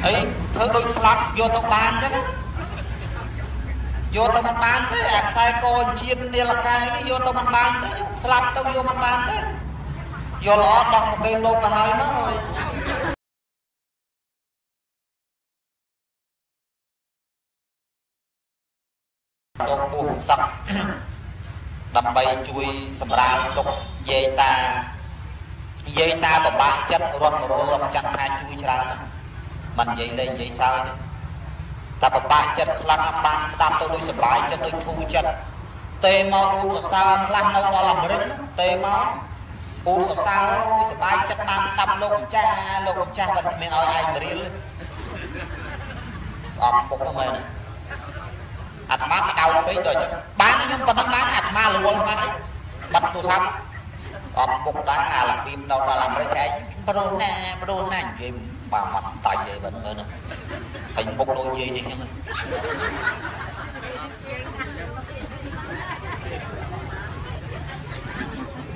ហើយធ្វើដូចស្លាប់យកទៅបានចឹងណាយកទៅមិនបានទេអាខ្សែកជាតិនាឡិកានេះយកទៅមិនបានទេស្លាប់ទៅយកមិនបានទេយកល្អដោះមកគេលោកទៅហើយមកហើយលោកពូសឹកដើម្បីជួយសម្រាលទុកយាយតាយាយតាពិបាកចិត្តរត់មករលកច័ន្ទថាជួយច្រើនណាស់មិននិយាយលេងនិយាយសើចទេតែពិបាកចិត្តខ្លាំងបានស្ដាប់ទៅដូចសុបាយចិត្តដូចធូរចិត្តទេមកអ៊ូសរសើរខ្លះនៅដល់អាមេរិកទេមកអ៊ូសរសើរសុបាយចិត្តបានស្ដាប់លោកម្ចាស់លោកម្ចាស់មិនគ្មានឲ្យឯងរៀលស្អប់ពុកហ្នឹងមែនទេអាត្មាក្តៅពេកដល់អញ្ចឹងបានខ្ញុំប៉ុណ្ណឹងបានអាត្មារវល់បានអីបាត់ទូរស័ព្ទអត់មុខដែរអាលពីមនៅដល់អាមេរិកឯងប្រូណាប្រូណានិយាយបាទមកតៃអីបាត់មើលណាហើយមុខដូចនិយាយនេះហ្នឹង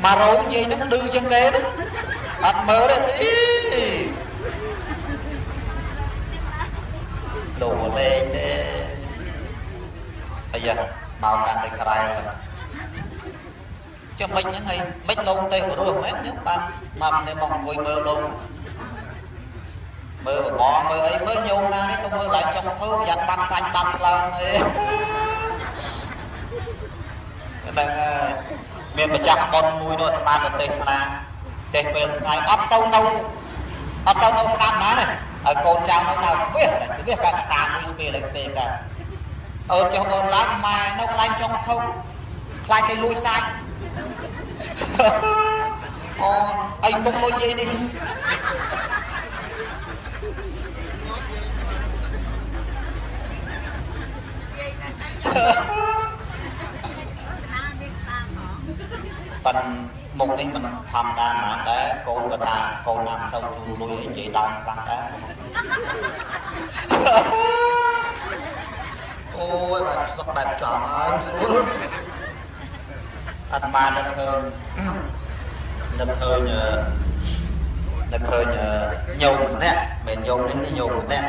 មករោងនិយាយហ្នឹងឌឺជាងគេហ្នឹងអត់មើលទេអីលោកលេងទេអាយ៉ាមកកាន់តែក្រែលចាំមិនហ្នឹងអីមិនលោកទេព្រោះមែនខ្ញុំបានមកនេះមកអង្គុយមើលលោកមើលបបមើលអីមើលញោមណានេះក៏មើលឡើងចុងភៅយ៉ាងបាត់សាច់បាត់ឡើងអីហ្នឹងហើយមានម្ចាស់បុណ្យមួយនោះអាត្មាទៅទេសនាទេសពេលថ្ងៃអត់ទៅនៅអត់ទៅនៅស្ដាប់បានទេឲ្យកូនចៅនៅនៅវាសវាសកាតាមមួយស្ពីលេទេកាអូនចុះអូនឡើងម៉ែនៅកន្លែងចុងភៅខ្លាចគេលួចសាច់អូអីពុកលួចយាយនេះប៉ិនមុខនេះមិនធម្មតាហ្មងដែរកូនបើថាកូនណាមិនសូវជួលួយអីនិយាយដើមខ្លាំងដែរអូយបែបសុកបែបចំហើយស្រួលអាត្មានឹកឃើញនឹកឃើញនឹកឃើញញោមម្នាក់មិនញោមនេះញោមម្នាក់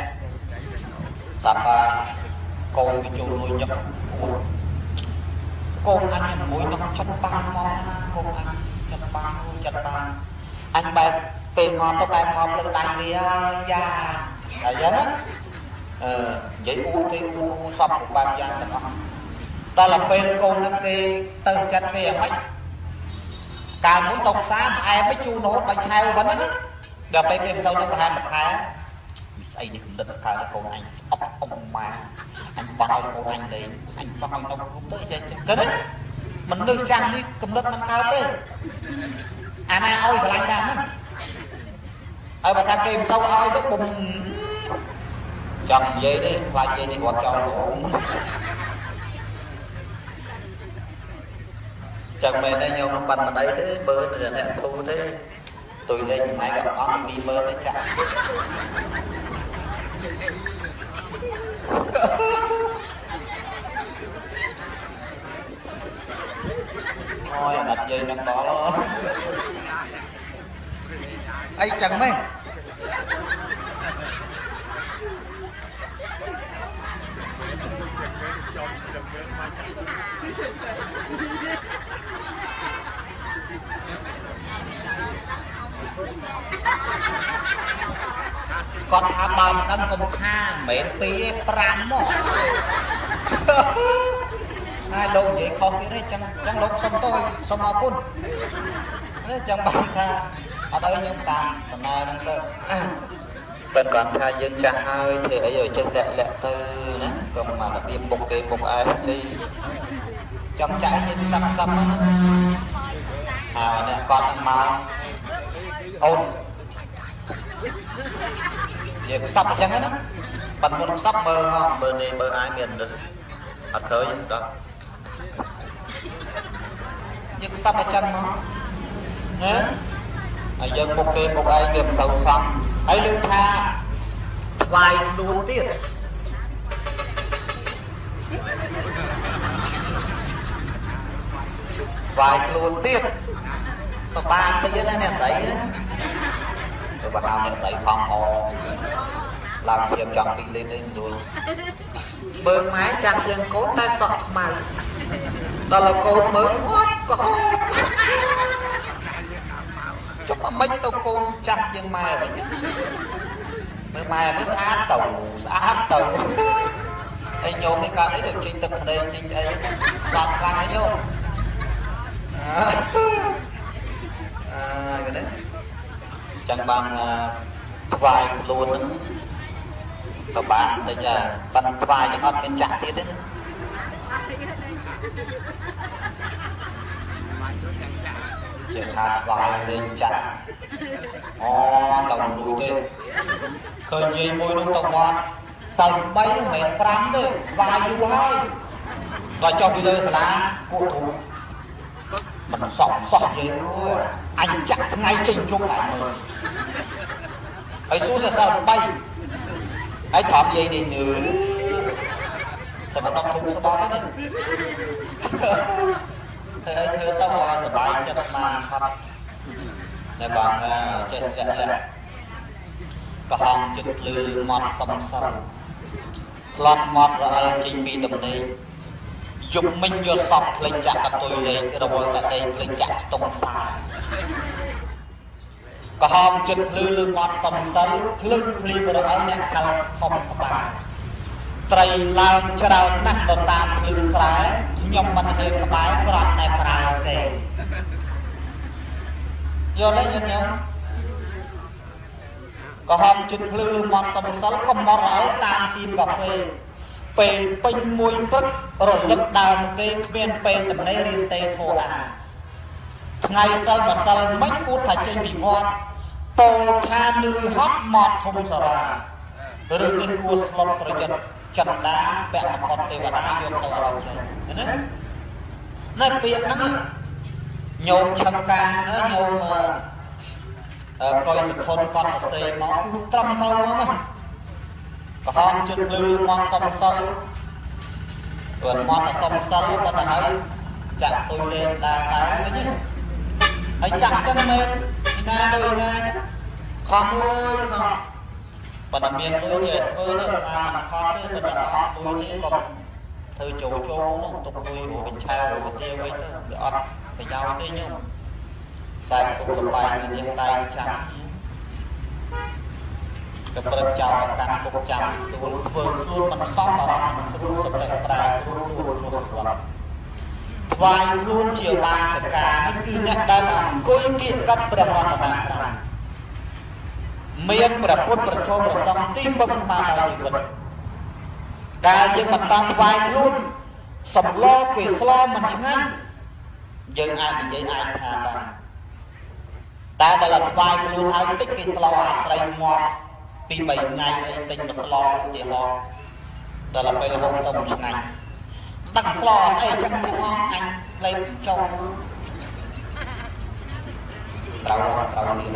ស្រាប់ថាកូនវាចូលលួយញឹកអូកូនអញមួយនឹងចិត្តបានមកណាកូនអញចិត្តបានចិត្តបានអញបែបពេលងាប់ទៅបែបងាប់លើដៃវាហើយយ៉ាតែយ៉ាងណាអឺនិយាយអ៊ូគេអ៊ូសពបែបយ៉ាងទាំងអស់តែដល់ពេលកូននឹងគេទៅចិត្តគេយ៉ាងម៉េចកាលមុនតុកសាផ្អែមមិនជូនរហូតបាញ់ឆែវប៉ុណ្ណឹងដល់ពេលគេមិនសូវនឹងប្រហែលមួយខែវាស្អីនេះកំណត់កើតកូនអញស្អប់អ៊ំម៉ាអញបោះឲ្យកូនអញលេងអញចង់ឲ្យនៅគ្រប់ទៅចេះចេះទៅមនុស្សចាស់នេះកំណត់មិនកើតទេអាណាឲ្យស្រឡាញ់តាមហ្នឹងហើយបើថាគេមិនសូវឲ្យទៅពុំចង់និយាយទេខ្លាចនិយាយនេះរត់ចោលហ្មងចឹងមែនទេញោមនឹងបាត់មិនអីទេបើអ្នកធូរទេទុយលេងថ្ងៃក៏អត់20000ទេចាក់អូយអាណិតយាយនឹងដល់អីចឹងមែនគាត់ថាបើមិនដឹងកុំថាមិនមែន2ទេ5មកហើយលោកនិយាយខុសទៀតទេចឹងចឹងលោកសុំទោសសុំអរគុណចឹងបានថាអត់អីខ្ញុំតាមដំណើរហ្នឹងទៅប៉ុន្តែគាត់ថាយើងចាស់ហើយធ្វើអីឲ្យចេះលាក់លាក់ទៅណាកុំមករបៀបបុកគេបុកឯងអីចង់ចាក់យើងសាប់សាប់ហ្នឹងហើយអ្នកគាត់នឹងមកអូននិយាយខ្សប់អញ្ចឹងណាប៉ិនមុនខ្សប់មើលហងមើលនេះមើលអាយមានអត់ឃើញដល់យើងខ្សប់អញ្ចឹងមកណាហើយយើងបុកគេបុកឯងវាមិនសូវសមហើយឮថាថ្វាយខ្លួនទៀតថ្វាយខ្លួនទៀតប្របានតិចណាអ្នកស្រីណាទៅបើហៅអ្នកស្រីផងអ ឡើងឈាមចង់2លីត្រទេមិនដួលមើលម៉ែចាស់ជាងកូនតែសក់ខ្មៅដល់កូនមើលងាប់ក៏ហូបចុះមិនទៅកូនចាស់ជាងម៉ែវិញមើលម៉ែមើលស្អាតទៅស្អាតទៅហើយញោមនេះកើតអីដូចចេញទឹកភ្នែកចេញអីស្អាតខ្លាំងហើយញោមអើយនេះចឹងបានថ្វាយខ្លួនហ្នឹងប្របានតិចប៉ិនថ្វាយចឹងអត់មានចាក់ទៀតទេណាចេះថាថ្វាយលេងចាក់អូទៅលួយទេឃើញយាយមួយនោះទៅវត្តសិល8នោះមិនមែន5ទេថ្វាយយូរហើយដល់ចុះពីលើសាលាគក់ទ្រូមិនសក់សោះយាយអញចាក់ថ្ងៃចេញជុំអញមើលហើយសួរសិល8ហើយត្រង់យាយនេះនឿសម្រាប់ធុងស្បត់ទេធ្វើអីធ្វើទៅឲ្យសប្បាយចិត្តបានខត់តែគាត់ថាចេះលាក់លាក់កំហងចិត្តលឺមាត់សំសិលផ្លត់មាត់រអិលចេញពីដំណេកយប់មិញយកសពភ្លេចចាក់កតុយលេខរវល់តែដេកភ្លេចចាក់ស្ទង់ខ្សែកំហងចិត្តលឺលឺមាត់សំសិលភ្លឹងភ្លៀងរអិលអ្នកខលខំក្បាលត្រីឡើងច្រើនណាស់ទៅតាមភ្លឺស្រែខ្ញុំមិនហ៊ានក្បែរក្រំតែប្រើគេយល់ទេញាតិញោមក៏ហមចិត្តភ្លឺមាត់សំសិលកំមរអល់តាមទីមកាហ្វេពេលពេញមួយព្រឹករលឹកដើមគេគ្មានពេលតំណេរៀនទេធោអាថ្ងៃសិលម្សិលមិនអួតថាចេញពីវត្តពោលថានឿយហត់មាត់ធំសរារឿងនេះគួរស្លុតស្រយិតចិន្តាពាក់មកុដទេវតាយកទៅឲ្យចេញណានៅពាក្យហ្នឹងញោមឆឹងកាងញោមកុយសុធនគាត់សរសេរមកគឺត្រឹមត្រូវមកក្រហមចិត្តលឺមកសំសិលព្រោះមកសំសិលប៉ុន្តែហើយចាក់ទុយលេងដែរដែរវិញហើយចាក់ចឹងមែនណាដូចណាខំអើយខំប៉ុន្តែមានលុយទេធ្វើទៅតាមមិនខត់ទេប៉ុន្តែអត់លុយទេក៏ធ្វើចូលចូលនោះទុកលុយបញ្ឆៅវិទាវិញទៅវាអត់ប្រយោជន៍ទេញោមខ្សែគុកលបែងវិញ្ញាតែងចាំក៏ព្រឹកចោលកម្មគុកចាំទួលធ្វើខ្លួនមិនសមអារម្មណ៍មិនស្រួលសតិប្រែគ្រួទួលគ្រោះស្លាប់ថ្វាយខ្លួនជាបាសិកានេះគឺអ្នកដែលអង្គុយគៀកកាត់ព្រះរតនត្រ័យមានព្រះពុទ្ធប្រជុំប្រសង្ឃទីពឹងស្មារតីជីវិតកាលយើងបន្តថ្វាយខ្លួនសម្លគេស្លមិនឆ្ងាញ់យើងអាចនិយាយអាចថាបានតែដល់ថ្វាយខ្លួនឲ្យតិចគេស្លអាត្រីមាត់ពី3ថ្ងៃអីទិញមកស្លឧទាហរណ៍ដល់ពេលហូបទៅមិនឆ្ងាញ់ដឹងស្លស្អីចឹងទៅអងអញលេងចូលត្រូវត្រូវនេះ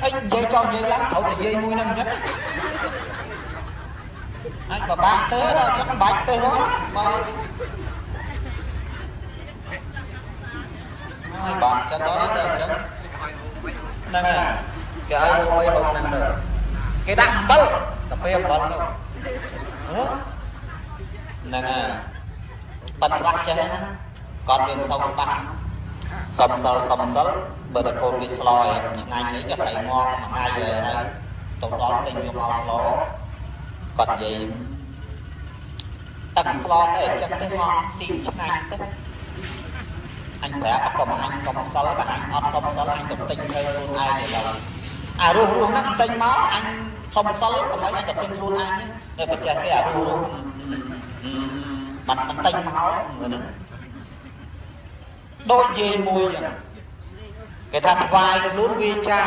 ហើយនិយាយចង់និយាយឡើងត្រូវតែនិយាយមួយហ្នឹងអញ្ចឹងហើយបបាក់ទេដល់អញ្ចឹងបាច់ទេមកមកហើយបាក់ចិត្តដល់នេះដល់អញ្ចឹងហ្នឹងហើយគេឲ្យហូបអីហូបហ្នឹងទៅគេដាក់អំបិលកាហ្វេអំបិលទៅហ្នឹងហើយបាត់ប្រាក់ចេះណាគាត់មានសូវច្បាស់សំសិលសំសិលបើតែកូនវាស្លឲ្យឆ្ងាញ់នេះក៏ត្រីងាប់មួយថ្ងៃហើយទៅដល់ទិញយកមកស្លគាត់និយាយទឹកស្លស្អីចឹងទៅហងស៊ីឆ្ងាញ់ទៅអញប្រាប់ក៏មកអញសុំសិលបើអញអត់សុំសិលអញទៅទិញធ្វើខ្លួនឯងទៅដល់អារស់រស់ហ្នឹងទិញមកអញសុំសិលកុំឲ្យអញទៅទិញខ្លួនឯងនៅប្រទេសគេអារស់រស់បាត់មិនទិញមកហ្នឹងដូចយាយមួយចឹងគេថាថ្វាយខ្លួនវាចា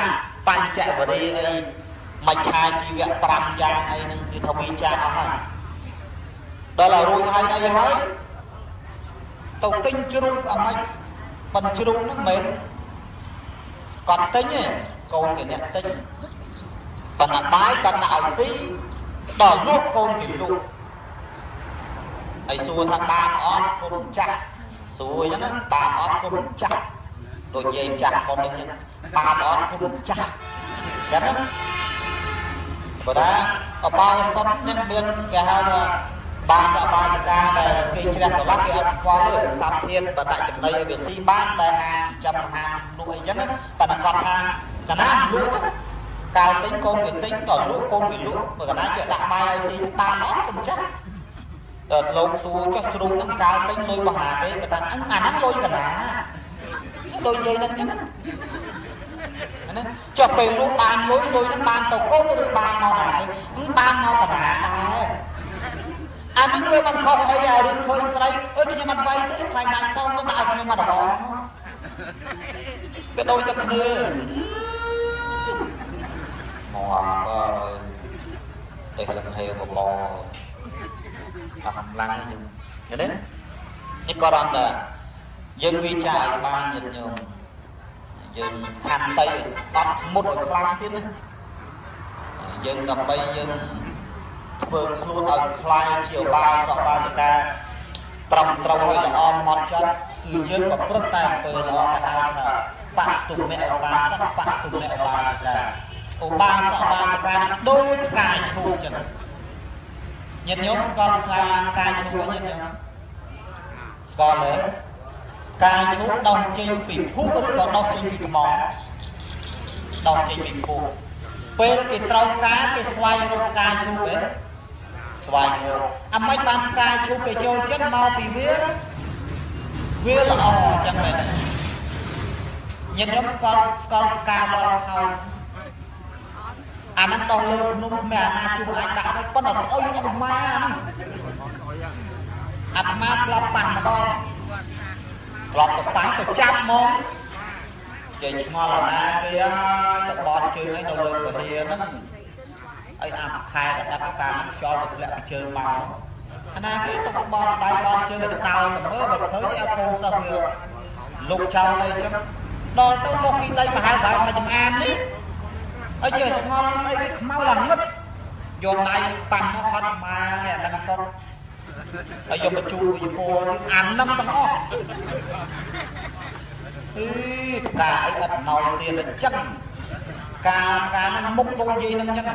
បញ្ចវរីអីមច្ឆាជីវៈ5យ៉ាងអីហ្នឹងគឺថាវាចាអស់ហើយដល់ឲ្យរួចហើយអីហើយទៅទិញជ្រូកអាម៉េចប៉ុនជ្រូកហ្នឹងមិនគាត់ទិញទេកូនគេអ្នកទិញប៉ុន្តែបាយគាត់ដាក់ឲ្យស៊ីដល់លក់កូនគេលក់ហើយសួរថាបាបអត់គុណចាស់សួរអញ្ចឹងបាបអត់គុណចាស់ដូចយាយចាស់កុំនេះបាបអត់គុណចាស់ ចឹងណាបើថាអបោសុតនេះមានគេហៅថាបាសបាសកាដែលគេជ្រះស្រឡះគេអត់ខ្វល់ទេសត្វធានបដចំណីឲ្យវាស៊ីបានតែហាមចាំហាមលក់អីចឹងប៉ុន្តែគាត់ថាកណាលក់ទៅកាលទិញកូនគេទិញដល់លក់កូនគេលក់បើកណាជាដាក់បាយឲ្យស៊ីបានអត់កុំចាស់ដល់លោកសួរចុះជ្រូកហ្នឹងកាលទិញលុយរបស់ណាគេគាត់ថាអាហ្នឹងលុយកណាដូចនិយាយហ្នឹងចឹងណាចុះពេលលក់បានលុយលុយហ្នឹងបានទៅកូនឬបានមកណាគេបានមកកណាដែរអានេះវាមិនខុសអីអារឿងឃើញត្រីអើយខ្ញុំអត់វាយទេថ្លៃដាច់សងទៅដាក់ឲ្យខ្ញុំមកដបងវាដូចតែគ្នាមកបើទេលំហេវបបអស់កម្លាំងខ្ញុំឃើញទេនេះក៏រំដែរយើងវិចារឲ្យបានញាតិញោមយើងខន្តីអត់មុតឲ្យខ្លាំងទៀតណាយើងដើម្បីយើងធ្វើខ្លួនឲ្យខ្លាយជាបាសបាសិកាត្រឹមត្រូវឲ្យល្អម៉ត់ចត់គឺយើងប្រព្រឹត្តតែអំពើល្អគេហៅថាបតុមៈឧបាសកបតុមៈឧបាសិកាឧបាសកបាសិកាដូចផ្កាឈូកចឹងញាតិញោមស្គាល់ផ្កាឈូកញាតិញោមស្គាល់ទេផ្កាឈូកដោះចេញពីភពឬក៏ដោះចេញពីថ្មដោះចេញពីភពពេលគេត្រូវការគេស្វែងរកផ្កាឈូកទេស្វែងរកអាម៉េចបានផ្កាឈូកគេចូលចិត្តមកពីវាវាល្អអញ្ចឹងមែនទេញាតិញោមស្គាល់ផ្កាវល់ខោអាហ្នឹងដោះលើភ្នំគ្មានអាណាជួសអាចដាក់ទេប៉ុន្តែស្អុយអាត្មាហ្នឹងអាត្មាធ្លាប់ប៉ះម្ដងធ្លាប់ទៅប៉ះទៅចាប់ហ្មងចេញឆ្ងល់អាណាគេហើយទៅបត់ជើងឲ្យនៅលើពហិហ្នឹងឲ្យអាខែកដឹកការនឹងខ្យល់ទៅធ្លាក់ពីជើងមកអាណាគេទៅបត់ដៃបត់ជើងឲ្យទៅតោទៅមើលបើឃើញឲ្យកូនសិស្សវាលុកចោលអីចឹងដល់ទៅដុះពីដីប្រហែលប្រហែលមកចំអាមនេះឲ្យចេះឆ្ងល់ស្អីគេខ្មៅឡើងងឹតយកដៃប៉ះមកហត់ម៉ាយអាដឹងសុតហើយយកមកជូលវិពលអានឹងទាំងអស់អីផ្កាអីអត់ណោយទៀតអញ្ចឹងការការនឹងមុខដូចយាយនឹងអញ្ចឹង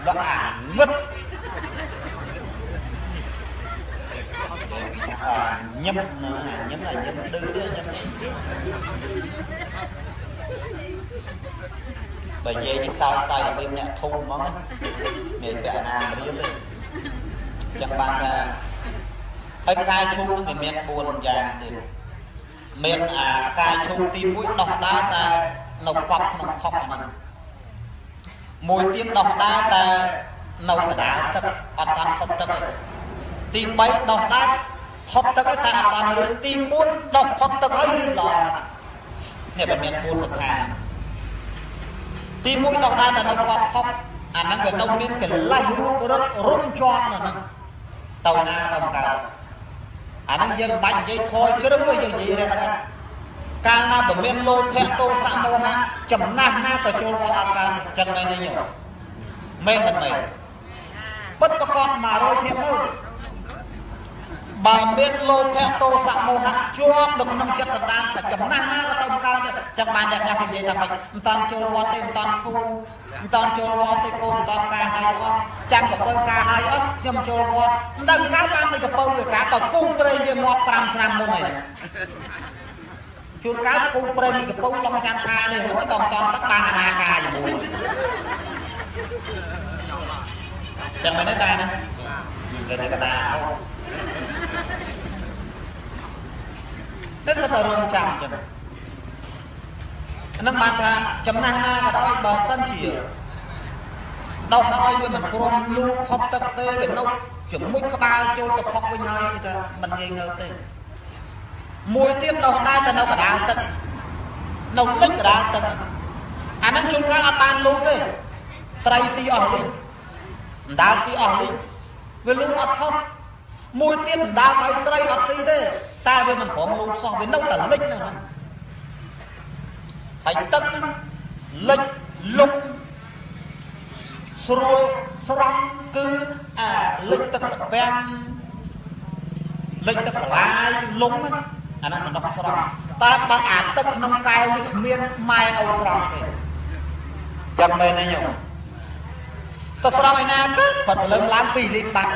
ដល់អាងឹតញឹមញឹមញឹមឌឺទេញឹមបើនិយាយនេះសោកសៅរបៀបអ្នកធូរហ្មងមានពាក់ណារៀបទេចឹងបានថាហើយផ្កាឈូកនឹងវាមាន4យ៉ាងទៀតមានអាផ្កាឈូកទី1ដោះដើរតែនៅកប់ក្នុងថប់ហ្នឹងមួយទៀតដោះដើរតែនៅកណ្ដាលទឹកអត់តាមថប់ទឹកទេទី3ដោះដើរថប់ទឹកតែអត់តាមឬទី4ដោះថប់ទឹកហើយឬល្អនេះវាមាន4ស្ថានទី1ដោះដើរតែនៅកប់ថប់អាហ្នឹងវានៅមានកលេសរូបរត់រុំជាប់នៅហ្នឹងទៅណាទៅកើតអាហ្នឹងយើងបាច់និយាយថយជ្រឹងយើងនិយាយរះរះកាលណាបើមានលោភៈទោសៈមោហៈចំណាស់ណាក៏ចូលវត្តអត់កើតចឹងមែនទេញោមមែនមិនមែនពិតប្រកប100%មើលបើមានលោភៈទោសៈមោហៈជាប់នៅក្នុងចិត្តសន្តានតែចំណាស់ណាក៏ទៅកើតចឹងបានអ្នកខ្លះគេនិយាយថាម៉េចមិនតាន់ចូលវត្តទេមិនតាន់ខូមិនតាន់ចូលវត្តទេកូនមិនតាន់ការហើយអស់ចាំកពើការហើយអស់ខ្ញុំចូលវត្តមិនដឹងកើតបានមិនកពើវាការបើគូព្រេងវាងាប់5ឆ្នាំមុនហើយជួនកាលគូព្រេងមានកពើឡងចាំថានេះរត់ទៅដល់មិនតាន់សឹកបានអាណាការជាមួយចឹងមែនទេតាណាគេនេះកតាតែសិតតែរងចាំចឹងអានឹងបានថាចំណាស់ណាក៏ដោយបើសិនជាដោះហើយវាមិនព្រមលូកផុតទឹកទេវានៅជាមួយក្បាលចូលទៅផុកវិញហើយគឺថាមិនងាយងើបទេមួយទៀតដោះដែរតែនៅកណ្ដាលទឹកនៅលិចកណ្ដាលទឹកអានឹងជួនកាលអត់បានលូកទេត្រីស៊ីអស់លីងអណ្ដាលស៊ីអស់លីងវាលូកអត់ផុតមួយទៀតអណ្ដាលឲ្យត្រីអត់ស៊ីទេតែវាមិនព្រមលូកសោះវានៅតែលិចនៅហ្នឹងហើយទឹកហ្នឹងលិចលុបស្រួលស្រង់គឺអាលិចទឹកតពាំងលិចទឹកបន្លាយលុំហ្នឹងអាហ្នឹងសំដុកស្រង់តែបើអាទឹកក្នុងកែវនេះគ្មានម៉ែឪស្រង់ទេ ចឹងមែនទេញោមទៅស្រង់ឯណាគឺបាត់ព្រលឹងឡើង2លីត្របាត់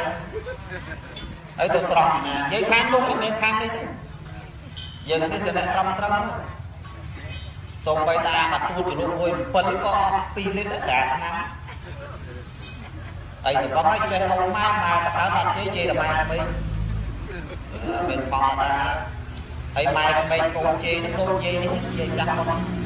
ហើយទៅស្រង់ឯណានិយាយខាងនោះមិនមែនខាងនេះទេយើងនេះសិនតែត្រឹមត្រូវសូម្បីតាមកទួតចលុកមួយ7ក៏អស់2លីត្រដែរស្រាឆ្នាំហើយសបងឲ្យចេះអូនម៉ែម៉ែបកើអត់ជេរជេរតែម៉ែក្មេងមានធម្មតាហើយម៉ែក្មេងកូនជេរនឹងដូចនិយាយនេះនិយាយចាស់មក